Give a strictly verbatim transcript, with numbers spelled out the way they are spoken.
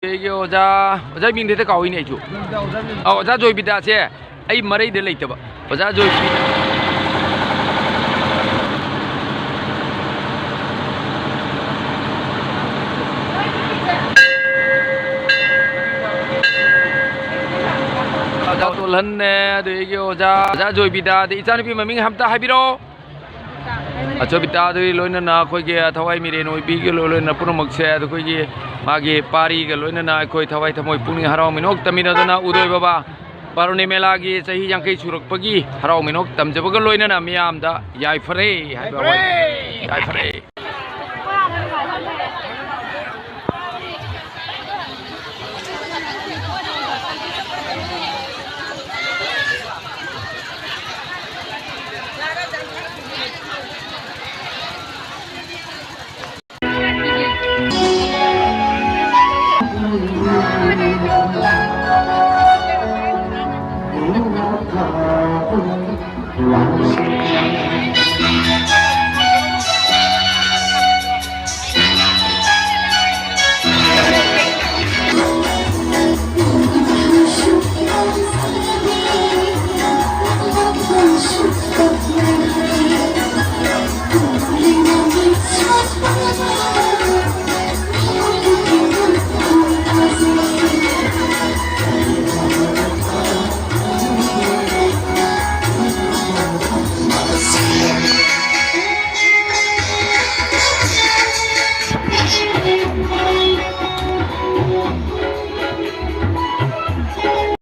ꯑꯩꯒꯤ ꯑꯣꯖꯥ, ꯑꯣꯖꯥ ꯃꯤꯡꯗꯤ ꯍꯦꯛꯇ ꯀꯥꯎꯏꯅꯦ ꯑꯩꯁꯨ꯫ ꯑꯣꯖꯥ ꯖꯣꯏꯕꯤꯗꯥꯁꯦ꯫ ꯑꯣꯖꯥ ꯖꯣꯏꯕꯤꯗꯥꯁꯦ ꯑꯩ ꯃꯔꯩꯗ ꯂꯩꯇꯕ꯫ ꯑꯣꯖꯥ ꯖꯣꯏꯕꯤꯗꯥ꯫ ꯑꯣꯖꯥ ꯇꯣꯜꯍꯟꯅꯦ, ꯑꯗꯒꯤ ꯑꯣꯖꯥ, ꯑꯣꯖꯥ ꯖꯣꯏꯕꯤꯗꯥ, ꯑꯗꯩ ꯏꯆꯥꯅꯨꯄꯤ ꯃꯃꯤꯡ ꯑꯝꯇ ꯍꯥꯏꯕꯤꯔꯛꯑꯣ꯫ ꯑꯆꯣꯏꯕꯤꯇꯥꯗꯒꯤ ꯂꯣꯏꯅꯅ ꯑꯩꯈꯣꯏꯒꯤ ꯊꯋꯥꯏ ꯃꯤꯔꯦꯟ ꯑꯣꯏꯕꯤꯒꯤ ꯂꯣꯏ-, ꯂꯣꯏꯅ ꯄꯨꯝꯅꯃꯛꯁꯦ ꯑꯩꯈꯣꯏꯒꯤ ꯃꯥꯒꯤ ꯄꯥꯔꯤꯒ ꯂꯣꯏꯅꯅ ꯑꯩꯈꯣꯏ ꯊꯋꯥꯏ ꯊꯃꯣꯏ ꯄꯨꯛꯅꯤꯡ ꯍꯔꯥꯎ ꯃꯤꯅꯣꯛ ꯇꯝꯃꯤꯟꯅꯗꯨꯅ ꯎꯗꯣꯏ ꯕꯕꯥ ꯕꯥꯔꯨꯅꯤ ꯃꯦꯂꯥꯒꯤ ꯆꯍꯤ ꯌꯥꯡꯈꯩ ꯁꯨꯔꯛꯄꯒꯤ ꯍꯔꯥꯎ ꯃꯤꯅꯣꯛ ꯇꯝꯖꯕꯒ ꯂꯣꯏꯅꯅ ꯃꯤꯌꯥꯝꯗ ꯌꯥꯏꯐꯔꯦ ꯍꯥꯏꯕ ꯋꯥꯍꯩ꯫ ꯌꯥꯏꯐꯔꯦ꯫